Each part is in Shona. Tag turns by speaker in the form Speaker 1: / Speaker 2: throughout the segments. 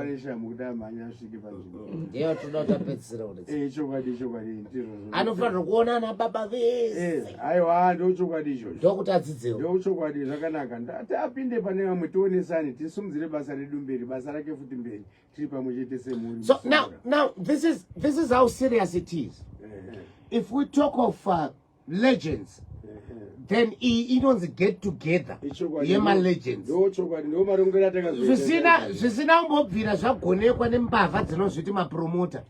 Speaker 1: neshamu kuti amhanye asvike panzvimbo.
Speaker 2: Ndiyo toda kuti apedzisira kuti.
Speaker 1: Eh, chokwadi, chokwadi, ndizvozvo.
Speaker 2: Anofanirwa kuona ana baba vese.
Speaker 1: Eh, aiwa, ndochokwadi ichocho.
Speaker 2: Ndokuti adzidzewo.
Speaker 1: Ndochokwadi, zvakanaka. Ndati apinde pane vamwe tionesane, tisimudzire basa redu mberi, basa rake futi mberi. Tiri pamwe chete semhuri.
Speaker 2: So now this is how serious it is. If we talk of legends, then iyi inonzi get together
Speaker 1: Ichokwadi.
Speaker 2: yemalegends.
Speaker 1: Ndochokwadi, ndo marongero atakazoita.
Speaker 2: Zvisina kumbobvira zvagonekwa nembavha dzinozviti mapromota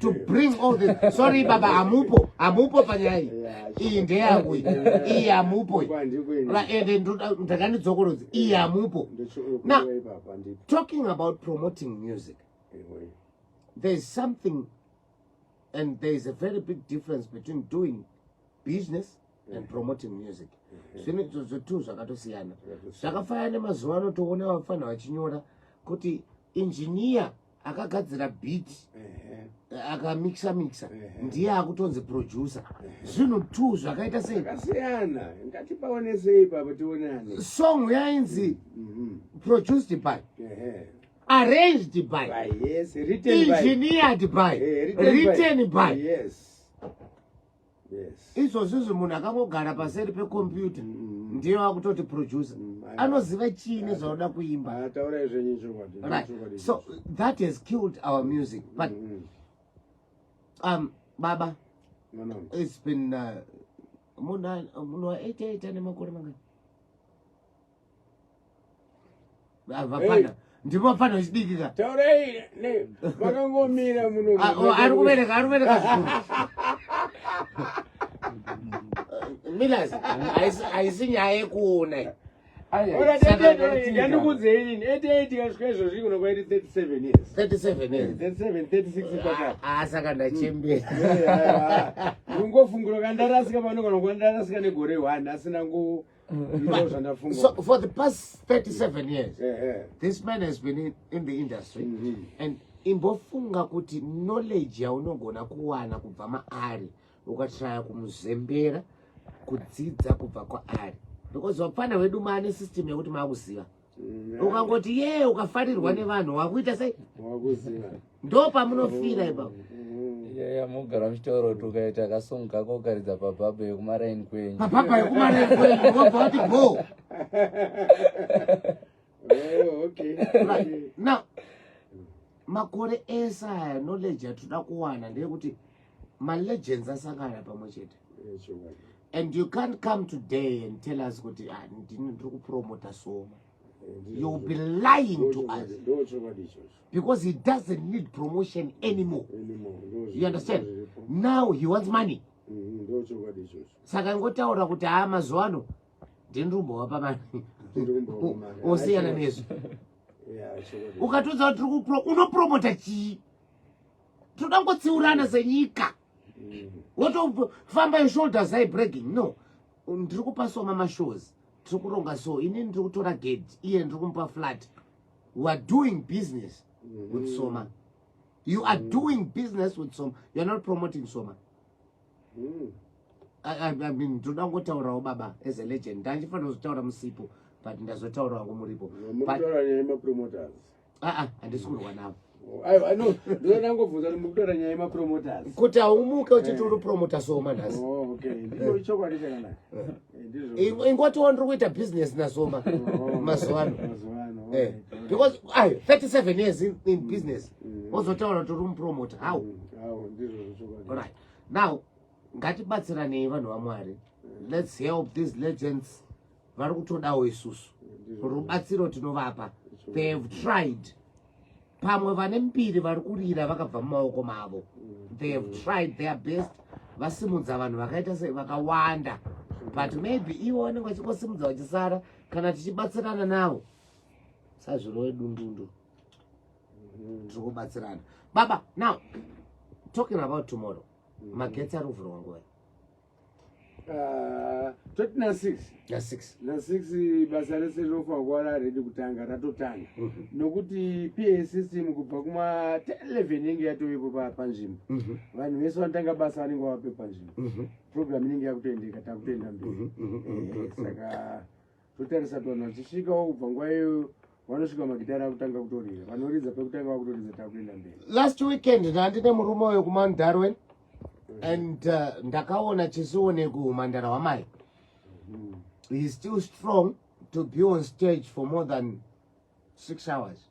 Speaker 2: to bring all this. Sorry baba, hamupo, hamupo panyaya iyi. Iyi ndeyangu iyi, iyi hamupo iyi. Ende ndakandidzokorodzi, iyi hamupo. Now, talking about promoting music, there's something and there's a very big difference between doing business and promoting music. Zvinhu izvozvo tu zvakatosiyana. Zvakafanana nemazuva ano toona vafana vachinyora kuti engineer akagadzira beat, akamixa mixa, ndiye akutonzi producer. Zvinhu two zvakaita sei?
Speaker 1: Zvakasiyana. Ngatipaonesei ipapo tionane.
Speaker 2: Song yainzi produced by, arranged by,
Speaker 1: By, yes, written by.
Speaker 2: Engineered by,
Speaker 1: Written
Speaker 2: written by. Izvozvizvi munhu akangogara paseri pekombiyuta ndiye akutoti producer. Anoziva chii nezvaunoda kuimba?
Speaker 1: Ah, taurai zvenyu chokwadi.
Speaker 2: Right.
Speaker 1: Chokwadi.
Speaker 2: So that has killed our music. But baba,
Speaker 1: No.
Speaker 2: it's been munhu wa 88 ane makore mangani? Ah, vafana ndimo vafana vechidiki ka.
Speaker 1: Taurai ne makangomira muno.
Speaker 2: Ah, oh, ari kubereka, ari kubereka zvikuru. Milas, haisi nyaya yekuona iyi.
Speaker 1: Ndandikudzei inini 88 kasvika izvozvi kuno kwaiti 37 years.
Speaker 2: 37 years.
Speaker 1: 37, 36 pakati.
Speaker 2: Ah, saka ndachembera.
Speaker 1: Ndingofungura kandarasika pano kana kwandarasika negore 1 asina ngo ndo zvandafunga.
Speaker 2: So for the past 37 years, this man has been in the industry and imbofunga kuti knowledge yaunogona kuwana kubva maari ukatraya kumuzembera kudzidza kubva kwaari, because vapfana vedu maane system yekuti maakuziva. Ukangoti ye ukafarirwa nevanhu, wakuita sei?
Speaker 1: Wakuziva.
Speaker 2: Ndo pamunofira ipapo.
Speaker 3: Yaya mugara muchitaura kuti ukaita kasong kako ukaridza pabhabha yekumaraini kwenyu.
Speaker 2: Pabhabha yekumaraini kwenyu wobva wati go.
Speaker 1: Oh, okay.
Speaker 2: Right. Now, makore ese aya, knowledge yatoda kuwana ndeyekuti malegends asangana pamwe chete.
Speaker 1: Chokwadi.
Speaker 2: And you can't come today and tell us kuti, "Ah, ndini ndiri kupromota Soma." You'll be lying to us.
Speaker 1: Ndo chokwadi ichocho.
Speaker 2: Because he doesn't need promotion anymore.
Speaker 1: Anymore. Ndo
Speaker 2: You understand?
Speaker 1: zviripo.
Speaker 2: Now he wants money.
Speaker 1: Ndo chokwadi ichocho.
Speaker 2: Saka ngotaura kuti haa, mazuva ano ndini ndiri mari.
Speaker 1: Ndiri kumbovapa mari.
Speaker 2: Osiyana nezvo.
Speaker 1: Yeah, chokwadi.
Speaker 2: Ukatodza kuti tiri unopromota chii? Toda ngotsiurana senyika. Wotofamba shoulders high, bragging. No, ndiri kupa Soma mashows, tiri kuronga, so inini ndiri kutora gate, iye ndiri kumupa flat. We are doing business with Soma. You are doing business with Soma, you are not promoting Soma. I mean, ndoda kungotaurawo baba as a legend. Ndandifanira kuzotaura musipo, but ndazotaura wangu muripo.
Speaker 1: Muri kutaura nyaya yemapromoters.
Speaker 2: Aa, handisi kurwa navo.
Speaker 1: Oh, aiwa, no, ndoda ngobvunza kuti muri kutaura nyaya yemapromoters.
Speaker 2: Kuti haumuke uchiti uri promota Soma nhasi.
Speaker 1: Oh, okay. Ndizvo, chokwadi chakanaka. Eh, ndizvo.
Speaker 2: Ingotiwo ndiri kuita business naSoma
Speaker 1: Oh,
Speaker 2: mazuva ano.
Speaker 1: Mazuva ano.
Speaker 2: Eh, because ayo 37 years in business, wozotaura kuti uri mupromota, how?
Speaker 1: Awo, ndizvo chokwadi.
Speaker 2: Alright, now ngatibatsiranei, vanhu vaMwari. Let's help these legends. Vari kutodawo isusu rubatsiro tinovapa. They have tried. Pamwe vane mbiri vari kurira vakabva mumaoko mavo. They have tried their best, vasimudza vanhu vakaita se vakawanda, but maybe ivo vanenge vachingosimudza vachisara. Kana tichibatsirana navo sazvirove dundundu, tiri kubatsirana baba. Now, talking about tomorrow, magetsi ari kuvhurwa nguvai?
Speaker 1: Ah, toti na6.
Speaker 2: Na6.
Speaker 1: Na6 basa rese rinofanira kuva raredi kutanga, ratotanga, nokuti PA system kubva kuma 11 inenge yatovepo panzvimbo. Vanhu vese vanotanga basa vanenge vavape panzvimbo. Program inenge yakutoendeka, takutoenda mberi. Saka totarisa kuti vanhu vachisvikawo kubva nguva iyoyo. Vanosvika magitari akutanga kutorira, vanoridza pekutanga vakutoridza, takuenda mberi.
Speaker 2: Last weekend ndandine murume uyo kuMount Darwin and ndakaona chisionekwi umhandara hwamai. He is still strong to be on stage for more than 6 hours.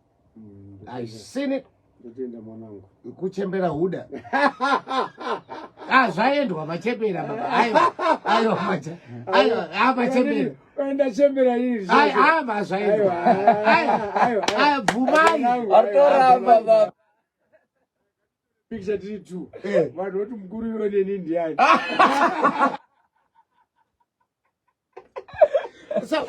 Speaker 2: I seen it.
Speaker 1: Ndotenda, mwanangu.
Speaker 2: Kuchembera huda. Ah, zvaendwa, machembera baba. Aiwa, aiwa, aiwa, ah, machembera.
Speaker 1: Ndachembera ini?
Speaker 2: Ai, ah, zvaendwa.
Speaker 1: Aiwa,
Speaker 2: aiwa, aiwa, bvumai.
Speaker 3: Atoramba baba.
Speaker 1: Picture tiri two. Vanhu voti mukuru iwe neni ndiani?
Speaker 2: So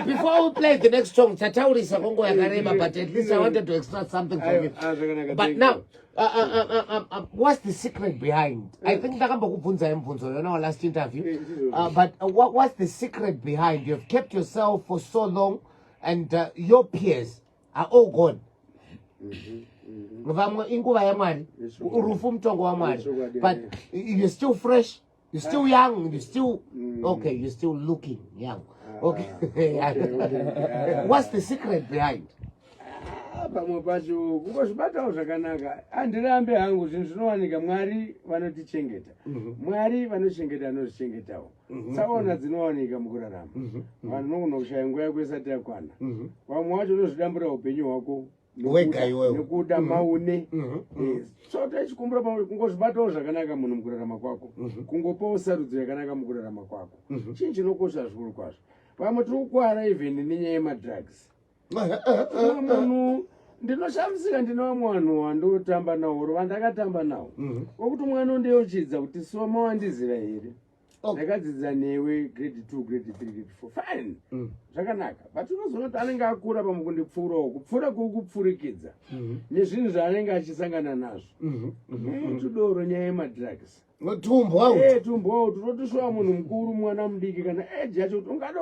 Speaker 2: before we play the next song, tataurisa kongo yakareba, but at least I wanted to extract something from you.
Speaker 1: Ah, zvakanaka,
Speaker 2: But
Speaker 1: thank
Speaker 2: now,
Speaker 1: you.
Speaker 2: What's the secret behind? I think ndakambokubvunza mubvunzo yona our last interview.
Speaker 1: Ndizvo.
Speaker 2: But what's the secret behind? You've kept yourself for so long and your peers are all gone. Vamwe inguva yaMwari, rufu mutongo waMwari.
Speaker 1: Chokwadi,
Speaker 2: But you're still fresh, you're still young, you're still okay, you're still looking young. Okay.
Speaker 1: Okay.
Speaker 2: What's the secret behind?
Speaker 1: Ah, pamwe pacho kungozvibatawo zvakanaka. Handirambe hangu, zvinhu zvinowanika. Mwari vanotichengeta. Mwari vanochengeta, anozvichengetawo. Tsaona dzinowanika mukurarama. Vanhu unogona kushaya nguva yako isati yakwana. Vamwe vacho unozvidambura upenyu hwako
Speaker 2: Wega iwewe.
Speaker 1: Nekuda maune. So techikumbura pamwe kungozvibatawo zvakanaka munhu mukurarama kwako, kungopawo sarudzo yakanaka mukurarama kwako, chinhu chinokosha zvikuru kwazvo. Vamwe tiri kukwara even nenyaya yemadrugs. Umwe munhu ndinoshamisika, ndine vamwe vanhu vandotamba nawo oro vandakatamba nawo, wokuti mwana undeyeuchidza kuti, "Soma, wandiziva here? Ndakadzidza newe grade 2, grade 3, grade 4." Fine, zvakanaka, but unozoona kuti anenge akura pamwe kundipfuurawo, kupfuura kuri kupfurikidza nezvinhu zvaanenge achisangana nazvo. Tudoro, nyaya yemadrugs.
Speaker 2: Tumbwa.
Speaker 1: Tumbwa tunotishuwa munhu mukuru, mwana mudiki kana age yacho kuti ungada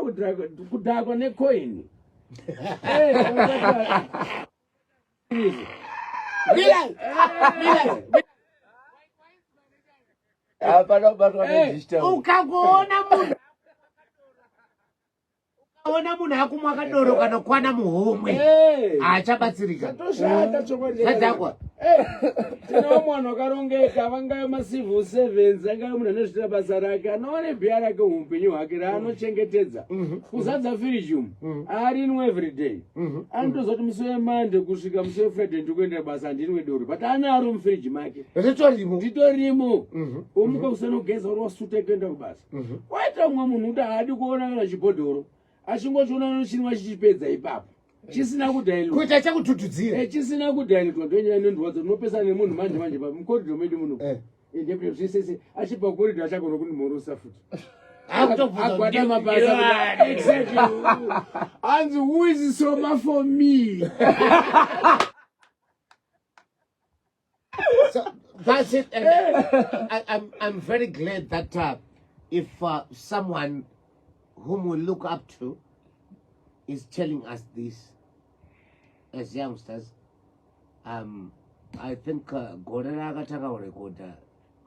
Speaker 1: kudhakwa necoin.
Speaker 2: Mira, mira.
Speaker 3: Hapana kubatwa nedigital.
Speaker 2: Ukaona munhu akumwa kadoro kanokwana muhomwe, haachabatsirika.
Speaker 1: Toshata chokwadi.
Speaker 2: Zvadhakwa.
Speaker 1: Tine mwana wakarongeka, vangave macivil servants, angave munhu anozviitira basa rake, anoone bhiya rake muupenyu hwake raanochengetedza, kuzadza firiji umu, arinwe everyday. Anotoziva kuti musi weMonday kusvika musi weFriday ndikuendera basa, handinwe doro, but anaro mufiriji make.
Speaker 2: Ritorimo.
Speaker 1: Nditorimo. Umuka kusanogeza uri wasuta kuenda kubasa. Waita umwe munhu kuti haadi kuona kana chibhodhoro, achingochiona nochinwa chichipedza ipapo chisina kudhailwa.
Speaker 2: Kuita chekututudzira.
Speaker 1: Chisina kudhailwa. Ndonyaya inondirwadza. Unopesana nemunhu manje manje mukoridho medu muno. Zvesese achibva kukoridho achagona kundimhorosa futi.
Speaker 2: Akutobvunza
Speaker 1: Agwada mabasa. Exactly. Hanzi, "Who is Soma for me?"
Speaker 2: So that's it. And I'm very glad that if someone whom we look up to is telling us this as youngsters, I think gore raakatanga kurekodha,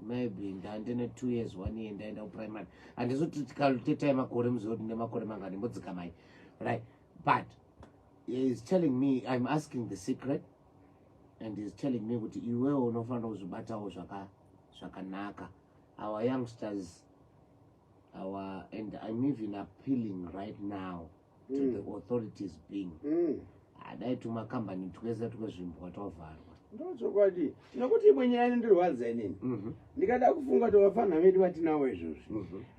Speaker 2: maybe ndandine 2 years, one year ndaenda kuprimary. Handizoti tikatetai makore muzive kuti nemakore mangani mbodzikamai, right? But he is telling me, I'm asking the secret and he's telling me kuti iwewo unofanira kuzvibatawo zvakanaka. Our youngsters, our and I'm even appealing right now to the authorities being adai tumakambani twese twezvimbwa twavharwa.
Speaker 1: Ndochokwadi, nokuti imwe nyaya inondirwadza inini, ndikada kufunga kuti vafana vedu vatinawo izvozvi,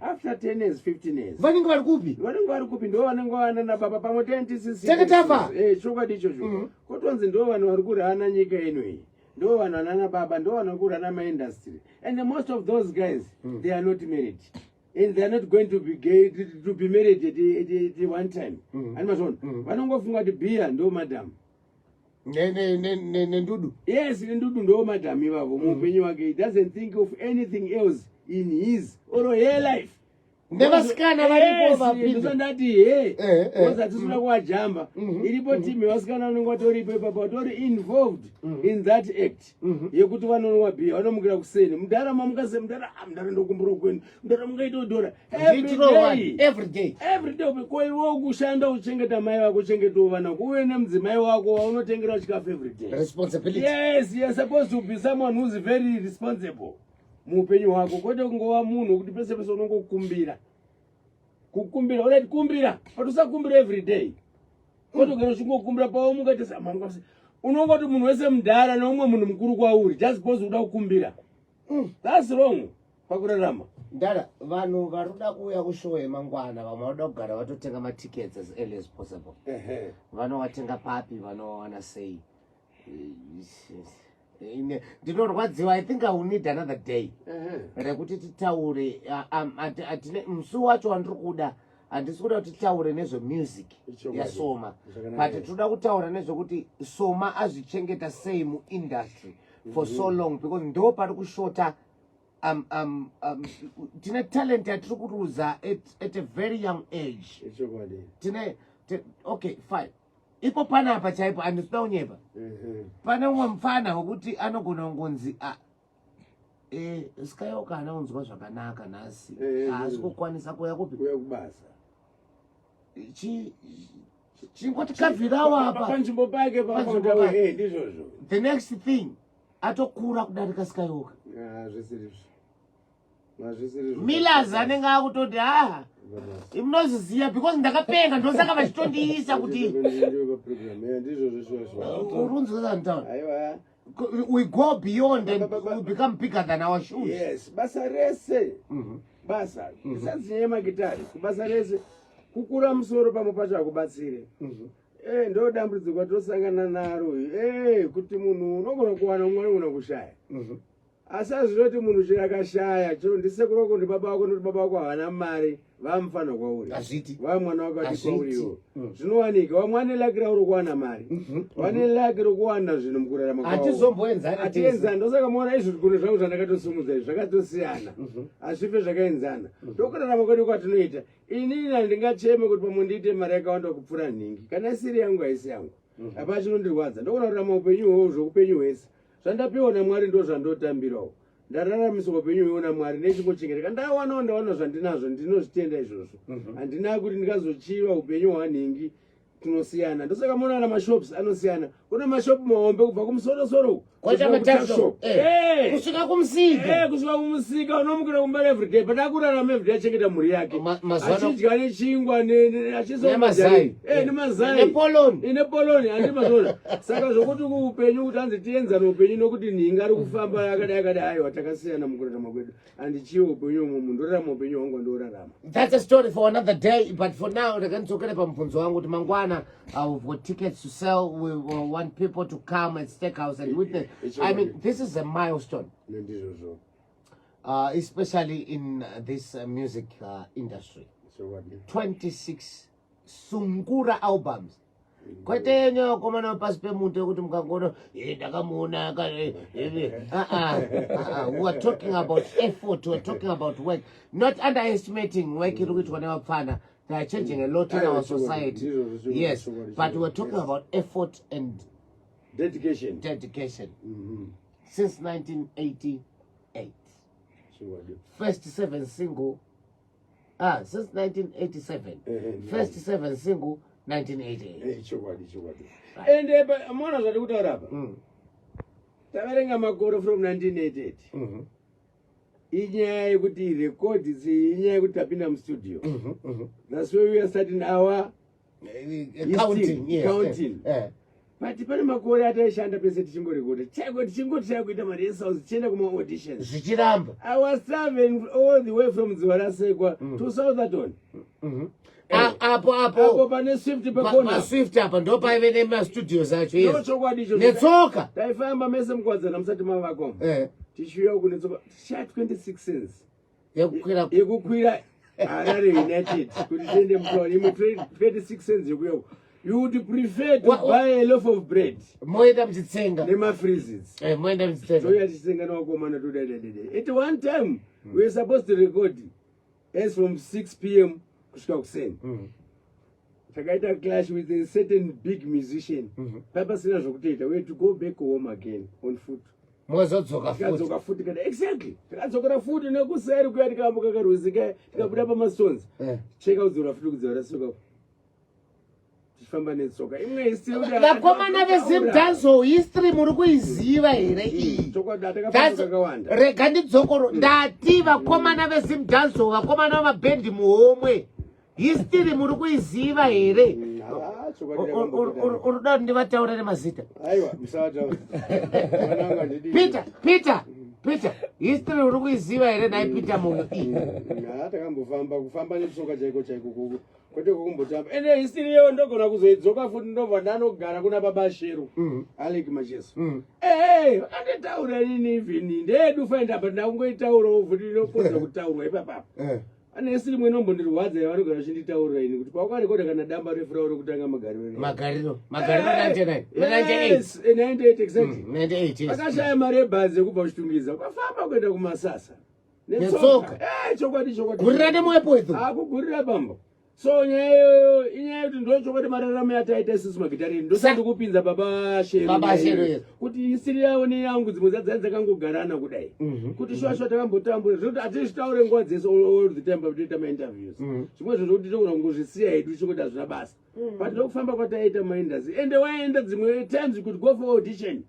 Speaker 1: after 10 years, 15 years,
Speaker 2: vanenge vari kupi?
Speaker 1: Vanenge vari kupi? Ndo vanenge vana nababa pamwe tentisisi.
Speaker 2: Tenge tafa.
Speaker 1: Chokwadi ichocho. Kotonzi ndo vanhu vari kurana nyika ino iyi, ndo vanhu vanana baba, ndo vanhu vari kurana maindustry, and most of those guys, they are not married and they are not going to be gay, to be married at one time. Ani mazvona, vanongofunga kuti bhiya ndo madam.
Speaker 2: Nendudu.
Speaker 1: Yes, nendudu ndo madam ivavo. Muupenyu wake he doesn't think of anything else in his or her life.
Speaker 2: Nevasikana varipo vapinda.
Speaker 1: Ndati he.
Speaker 2: Eh, eh.
Speaker 1: Because hatisina kuwajamba. Iripo team yevasikana vanenge vatoripo ipapo vatori involved in that act. Yekuti vanonwa bhiya vanomukira kuseni. Mudhara mamuka sei mudhara ah mudhara ndokumbura kwenu. Mudhara mungaita udhora. Every
Speaker 2: Nditiro one,
Speaker 1: day.
Speaker 2: every day.
Speaker 1: Every day ko iwe kushanda uchengeta mai vako uchengetawo vana vako uve nemudzimai wako waunotengera chikafu every day.
Speaker 2: Responsibility.
Speaker 1: Yes, you're supposed to be someone who's very responsible muupenyu hwako kwete kungova munhu wekuti pese pese unongokumbira kukumbira alright kumbira but usakumbira every day kwete kugara uchingokumbira pawamuka tese amangwase unongoti munhu wese mudhara neumwe munhu mukuru kwauri just because uda kukumbira that's wrong pakurarama.
Speaker 2: Ndara, vanhu vari kuda kuuya kushow yemangwana vamwe vanoda kugara vatotenga matickets as early as possible. Vanowatenga papi, vanowawana sei? Ndinorwadziwa. I think I will need another day rekuti titaure. Musi wacho wandiri kuda, handisi kuda kuti titaure nezvemusic
Speaker 1: Ichokwadi.
Speaker 2: yaSoma,
Speaker 1: Zvakanaka.
Speaker 2: but toda kutaura nezvekuti Soma azvichengeta sei muindustry for so long, because ndo pari kushota. Tine talent yatiri kuruza at a very young age.
Speaker 1: Ichokwadi.
Speaker 2: Tine okay, fine, ipo panapa chaipo handisida kunyepa. Pane umwe mufana wekuti anogona kungonzi, ah, Skywalker anaunzwa zvakanaka nhasi, haasi kukwanisa kuuya kupi?
Speaker 1: Kuya kubasa.
Speaker 2: Chingoti kavhirawo apa.
Speaker 1: Panzvimbo pake.
Speaker 2: Panzvimbo
Speaker 1: pakonda
Speaker 2: pake.
Speaker 1: Ndizvozvo.
Speaker 2: The next thing, atokura kudarika Skywalker.
Speaker 1: Hazvisirizvo, hazvisirizvo.
Speaker 2: Millers anenge akutoti, ah, munozviziva, because ndakapenga, ndosaka vachitondiisa kuti
Speaker 1: Ndizvozvo shuwa.
Speaker 2: Urunzwa nditaura?
Speaker 1: Aiwa.
Speaker 2: We go beyond and we become bigger than our shoes.
Speaker 1: Yes, basa rese, basa isadzinyaya yemagitari, kubasa rese kukura musoro pamwe pacho hakubatsire. Ndo dambudziko ratosangana naro, kuti munhu unogona kuwana, umwe anogona kushaya, asi hazvinoti munhu chero akashaya, chero ndisekuru wako, ndibaba wako, nekuti baba wako havana mari, vamufanira kwauri.
Speaker 2: Hazviti.
Speaker 1: Va mwana wako ati
Speaker 2: Hazviti.
Speaker 1: kwauriwo. Zvinowanika vamwe vane luck ravo rokuwana mari, vane luck rokuwana zvinhu mukurarama kwavo.
Speaker 2: Hatizomboenzani tese.
Speaker 1: Hatienzani. Ndosaka maona izvi zvigunwe zvangu zvandakatosimudza izvi zvakatosiyana, hazvife zvakaenzana. Ndokurarama kwedu kwatinoita. Inini handingacheme kuti pamwe ndiite mari yakawanda kupfuura nhingi. Kana isiri yangu, haisi yangu, hapana chinondirwadza. Ndogona kurarama upenyu hwohwo zvokupenyu hwese. Zvandapiwa naMwari ndo zvandotambirawo. Ndararamiswa upenyu hwewo naMwari nechingochengeta. Ndawanawo, ndawana zvandinazvo, ndinozvitenda izvozvo. Handina kuti ndingazochiva upenyu hwanhingi. Tinosiyana. Ndosaka muona kana mashops anosiyana. Kune mashopu mahombe kubva kumusorosoro uku
Speaker 2: Kwaita
Speaker 1: kusvika
Speaker 2: matuckshop.
Speaker 1: kutuckshop.
Speaker 2: Kusvika kumusika.
Speaker 1: Kusvika kumusika. Unomukira kumbara everyday, but akurarama everyday, achengeta mhuri yake, achidya nechingwa
Speaker 2: Nemazai.
Speaker 1: Nemazai.
Speaker 2: Nepoloni.
Speaker 1: Nepoloni, handi mazona? Saka zvokuti kuupenyu kuti hanzi tienzane upenyu nokuti nhinga ari kufamba yakadai akadai, aiwa, takasiyana mukurarama kwedu. Handichiwe upenyu umo munhu ndorarama upenyu hwangu ndorarama.
Speaker 2: That's a story for another day, but for now rekandidzokere pamubvunzo wangu kuti mangwana, we've got tickets to sell. We want people to come at Stakehouse and witness. I mean, this is a milestone,
Speaker 1: Ndizvozvo.
Speaker 2: Especially in this music industry.
Speaker 1: Chokwadi.
Speaker 2: 26 sungura albums, kwete yenyu vakomana pasi pemuti wekuti mukangoona, "Eh, ndakamuona ah, ah, ah, ah. We are talking about effort, we are talking about work, not underestimating work iri kuitwa nevapfana. They are changing a lot in our society, yes, but we are talking about effort and
Speaker 1: dedication.
Speaker 2: Dedication since 1988.
Speaker 1: Chokwadi.
Speaker 2: First seven single, ah, since 1987. First seven single, 1988.
Speaker 1: Chokwadi, ende maona zvati kutaura apa? Taverenga makore from 1988. Inyaya yekuti record, inyaya yekuti tapinda mustudio. That's where we are starting our
Speaker 2: counting, yes.
Speaker 1: Counting. But pane makore ataishanda pese tichingorekoda chaiko, tichingoti chakuita marehearsals, tichienda kumaauditions.
Speaker 2: Zvichiramba.
Speaker 1: I was traveling all the way from Dzivarasekwa to Southerton.
Speaker 2: Apo
Speaker 1: apo
Speaker 2: apo
Speaker 1: pane Swift pakona.
Speaker 2: PaSwift apa ndo paive nemastudios acho,
Speaker 1: Ndo
Speaker 2: yes.
Speaker 1: Chokwadi icho.
Speaker 2: Netsoka.
Speaker 1: Taifamba mese mukwadzana musati mavakoma. Tichiuya uku netsoka, tichiya 26 cents
Speaker 2: yekukwira.
Speaker 1: Yekukwira Harare United kuti tiende mutauni, imwe 26 cents yekuya uku. You would prefer to buy a loaf of bread.
Speaker 2: Moenda muchitsenga.
Speaker 1: Nemafreezits.
Speaker 2: Moenda muchitsenga.
Speaker 1: Touya tichitsenga nevakomana, todadadada. At one time we were supposed to record. As from 6 p.m. kusvika kuseni. Takaita clash with a certain big musician. Papasina zvokutoita. We had to go back home again on foot.
Speaker 2: Mozodzoka futi.
Speaker 1: Tikadzoka futi kana exactly. Tikadzokera futi nekuseri kuya tikambuka karwizi kaya tikabuda pamastones. Cheka kudzora futi kudzora soka. Tichifamba netsoka. Imwe history kuti
Speaker 2: Vakomana veZimdancehall history muri kuiziva here iyi?
Speaker 1: Chokwadi takafamba kakawanda.
Speaker 2: Rega ndidzokoro ndati vakomana veZimdancehall, vakomana vemabhendi muhomwe, history muri kuiziva here?
Speaker 1: Ah, chokwadi takambopinda.
Speaker 2: Uri kuda kuti ndivataure nemazita?
Speaker 1: Aiwa, musavataura. Mwanangu handidi.
Speaker 2: Peter, Peter, Peter, history uri kuiziva here nhai Peter Moyo iyi?
Speaker 1: Ha, takambofamba kufamba netsoka chaiko chaiko kuku kwete kukumbotamba. Ende history iyo ndogona kuzoidzoka futi ndobva ndanogara kuna baba Shero. Alec Macheso. Eh, vakanditaura inini even ndeyedu find but ndakungoitaurawo futi inokodzera kutaurwa ipapapa. Ane history imwe inombondirwadza yavanogara vachinditaurira ini kuti pawakarekodha kana damba refu ravo rekutanga magariro.
Speaker 2: Magariro, magariro 99, 98.
Speaker 1: Yes, 98 exactly.
Speaker 2: 98, yes.
Speaker 1: Akashaya mari yebhazi yekubva kuChitungwiza ukafamba kuenda kuMasasa.
Speaker 2: Netsoka.
Speaker 1: Eh, chokwadi chokwadi.
Speaker 2: Gurira nemwepo
Speaker 1: Ah, kugurira bambo. So nyaya iyoyo inyaya yekuti ndo chokwadi mararamo yataita isusu magitari ndosati kupinza baba Shero.
Speaker 2: Baba Shero, yes.
Speaker 1: Kuti isiri yavo neyangu dzimwe dzadzai dzakangogarana kudai. Kuti shwa shwa takambotambura zvekuti hatizvitaure nguva dzese all the time patinoita mainterviews. Zvimwe zvo zvokuti togona kungozvisiya hedu chingoti hazvina basa. But ndokufamba kwataita maindustry. Ende waenda dzimwe times you could go for audition.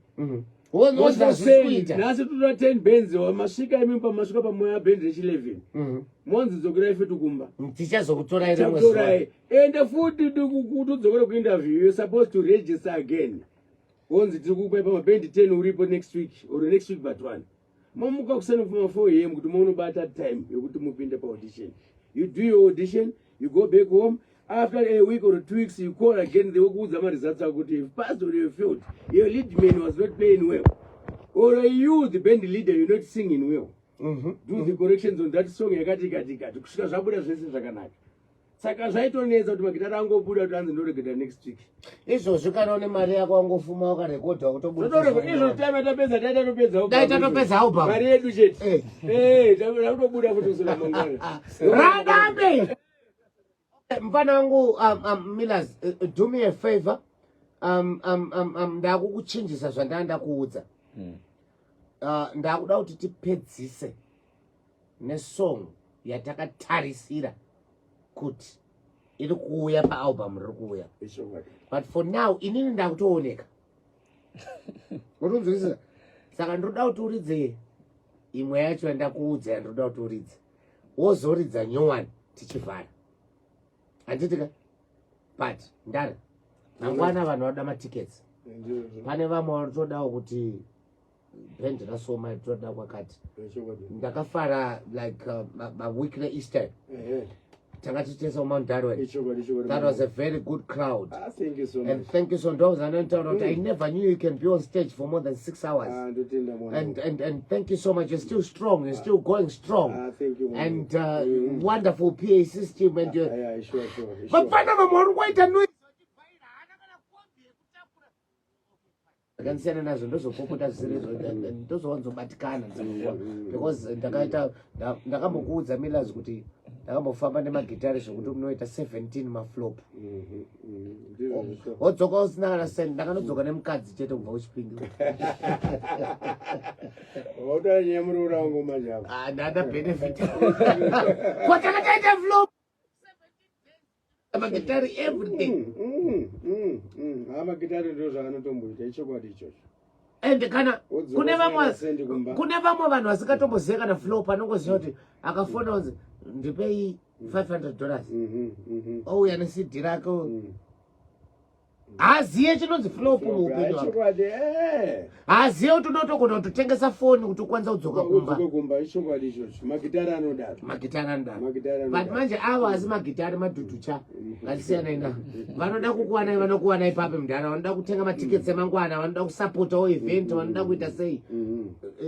Speaker 2: Wonzwa zvikuita.
Speaker 1: Nhasi totora 10 bands masvika imi pamasvika pamoya band rechi 11. Monzi dzokerai futi kumba.
Speaker 2: Tichazokutorai rimwe zuva.
Speaker 1: Chakutorai. Ende futi kuti udzokere kuinterview you're supposed to register again. Wonzi tiri kukupai pamabhendi 10 uripo next week or next week but one. Momuka kuseni kuma 4 am kuti munobata time yokuti mupinde paaudition. You do your audition, you go back home. After a week or 2 weeks, you call again. They will maresults akuti you've passed or you failed. Your lead man was not playing well. Or you, the band leader, you're not singing well. Do the corrections on that song yakati kati kati kusvika zvabuda zvese zvakanaka. Saka zvaitonetsa kuti magitari angobuda kuti anzi ndoregeda next week.
Speaker 2: Izvozvi kana une mari yako wangofuma wakarekodha
Speaker 1: Zvotoreko izvo
Speaker 2: kutobuda.
Speaker 1: time tapedza dai tatopedza
Speaker 2: Dai tatopedza album.
Speaker 1: Mari yedu chete. Eh, takutobuda futi kusora mangwana.
Speaker 2: Radambe. Mfana wangu Millers, do me a favor. Ndakukuchinjisa zvandanga ndakuudza. Ndakuda kuti tipedzise nesong yatakatarisira kuti iri kuuya paalbum riri kuuya. But for now inini ndakutooneka. Unotonzwisisa? Saka ndinoda kuti uridze imwe yacho yandakuudza yandinoda kuti uridze. Wozoridza nyowani tichivhara. Handiti ka? But ndara mangwana vanhu vanoda matickets. Pane vamwe vanotodawo kuti band rasoma toda kwakati. Ndakafara like maweek reEaster. Tanga tichitesa kuMount Darwin. That was a very good crowd.
Speaker 1: Ah, thank you so
Speaker 2: And
Speaker 1: much.
Speaker 2: thank you so much. I never knew you can be on stage for more than 6 hours.
Speaker 1: Ah, ndotenda mwana.
Speaker 2: And thank you so much. You're still strong. You're still going strong.
Speaker 1: Ah, thank you, mwana.
Speaker 2: And wonderful PA system. And
Speaker 1: Ah, yeah, sure, sure, sure.
Speaker 2: Vapfana vamwe vari kungoita noise. Ndakandisiyana nazvo ndozopopota zvisiri izvo ndozowanzobatikana dzimwe nguva because ndakaita ndakambokuudza Millers kuti ndakambofamba nemagitari zvekuti munoita 17 maflop. Wodzoka usina kana cent. Ndakanodzoka nemukadzi chete kubva kuChipinge.
Speaker 1: Wautaura nyaya muroora wangu manje apa.
Speaker 2: Ah, ndada benefit. Kwatakaita flop. Magitari everything.
Speaker 1: Ha, magitari ndo zvaanotomboita ichokwadi ichocho.
Speaker 2: And kana
Speaker 1: Wodzoka
Speaker 2: kune vamwe
Speaker 1: usina sendi kumba.
Speaker 2: kune vamwe vanhu vasingatomboziva kana flop, anongoziva kuti akafona kunzi ndipei $500, ouya neCD rake, haaziye chinonzi flop muupenyu hwake.
Speaker 1: Ichokwadi eh.
Speaker 2: Haaziye kuti unotogona kutotengesa foni kuti ukwanisa kudzoka kumba.
Speaker 1: Udzoke kumba ichokwadi ichocho. Magitari anodaro.
Speaker 2: Magitari anodaro.
Speaker 1: Magitari
Speaker 2: But
Speaker 1: anodaro.
Speaker 2: manje avo asi magitari madhudhucha ngatisiyanai na vanoda kukuwanai vanokuwanai papi mudhara vanoda kutenga matikets emangwana vanoda kusapotawo event vanoda kuita sei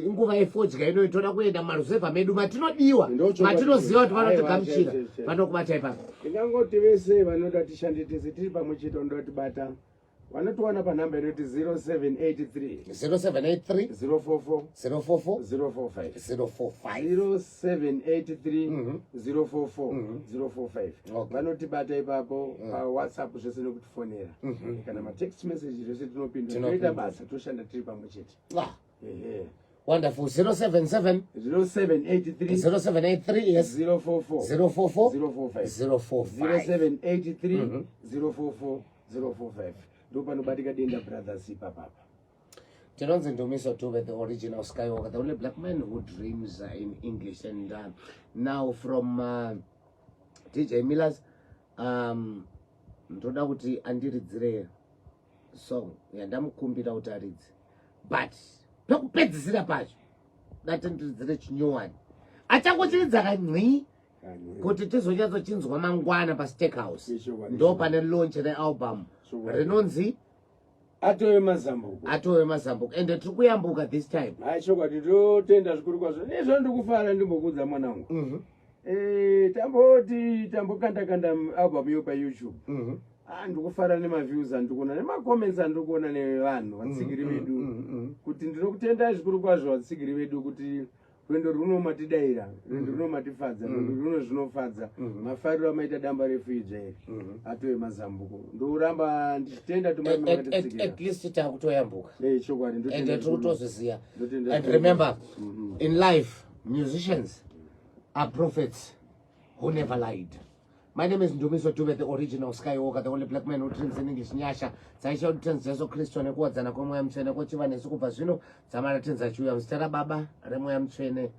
Speaker 2: inguva yefodya inoyi toda kuenda mumaruzevha medu matinodiwa
Speaker 1: Ndochokwadi.
Speaker 2: matinoziva kuti
Speaker 1: Aiwa,
Speaker 2: vanotigamuchira
Speaker 1: chai, chai, chai.
Speaker 2: vanokubatai papi
Speaker 1: Ndingangoti vese vanoda tishande tese tiri pamwe chete vanoda kutibata. Vanotiwana panhamba inoti 0783
Speaker 2: 0783
Speaker 1: 044
Speaker 2: 044
Speaker 1: 045.
Speaker 2: 045.
Speaker 1: 0783 044 045. Vanotibata ipapo paWhatsApp zvese nekutifonera kana matext message, zvese tinopindura.
Speaker 2: Tinopindura.
Speaker 1: Toita basa, toshanda tiri pamwe chete.
Speaker 2: Ah,
Speaker 1: Ehe.
Speaker 2: wonderful. 077
Speaker 1: 0783
Speaker 2: 0783, yes.
Speaker 1: 044
Speaker 2: 044
Speaker 1: 045.
Speaker 2: 045.
Speaker 1: 0783 044 045, ndo panobatika Denda Brothers ipapapa.
Speaker 2: Tinonzi Ndumiso Dube, the original Skywalker, the only black man who dreams in English. And now from DJ Millers, ndoda kuti andiridzire song yandamukumbira kuti aridze, but pekupedzisira pacho dati ndiridzire chinyowani achangochiridza kanci kuti tizonyatsochinzwa mangwana paStakehouse.
Speaker 1: Ichokwadi.
Speaker 2: Ndo pane launch realbum
Speaker 1: Chokwadi.
Speaker 2: rinonzi
Speaker 1: Atove Mazambuko.
Speaker 2: Atove Mazambuko, ende tiri kuyambuka this time.
Speaker 1: Hai, chokwadi, totenda zvikuru kwazvo. Nezvo ndikufara, ndimbokudza mwanangu. Tamboti tambokanda kanda album iyo paYouTube. Ah, ndikufara nemaviews andikuona, nemacomments andikuona nevanhu vatsigiri vedu, kuti ndinokutendai zvikuru kwazvo vatsigiri vedu, kuti rwendo runo matidayira, rwendo runo matifadza, rwendo runo zvinofadza mafariro amaita damba refu idzva iri, Atove Mazambuko. Ndoramba ndichitenda tumai
Speaker 2: At
Speaker 1: makatitsigira.
Speaker 2: least takutoyambuka.
Speaker 1: Chokwadi,
Speaker 2: Ende
Speaker 1: ndotenda
Speaker 2: tiri
Speaker 1: zvikuru.
Speaker 2: kutozviziva.
Speaker 1: Ndotenda
Speaker 2: And
Speaker 1: zvikuru.
Speaker 2: remember, in life, musicians are prophets who never lied. My name is Ndumiso Dube, the original Skywalker, the only black man who dreams in English. Nyasha dzaisha kuti Tenzi Jesu Kristu nekuwadzana kwemweya mutsvene kochiva nesu kubva zvino dzamara Tenzi achiuya. Muzita raBaba, remweya mutsvene.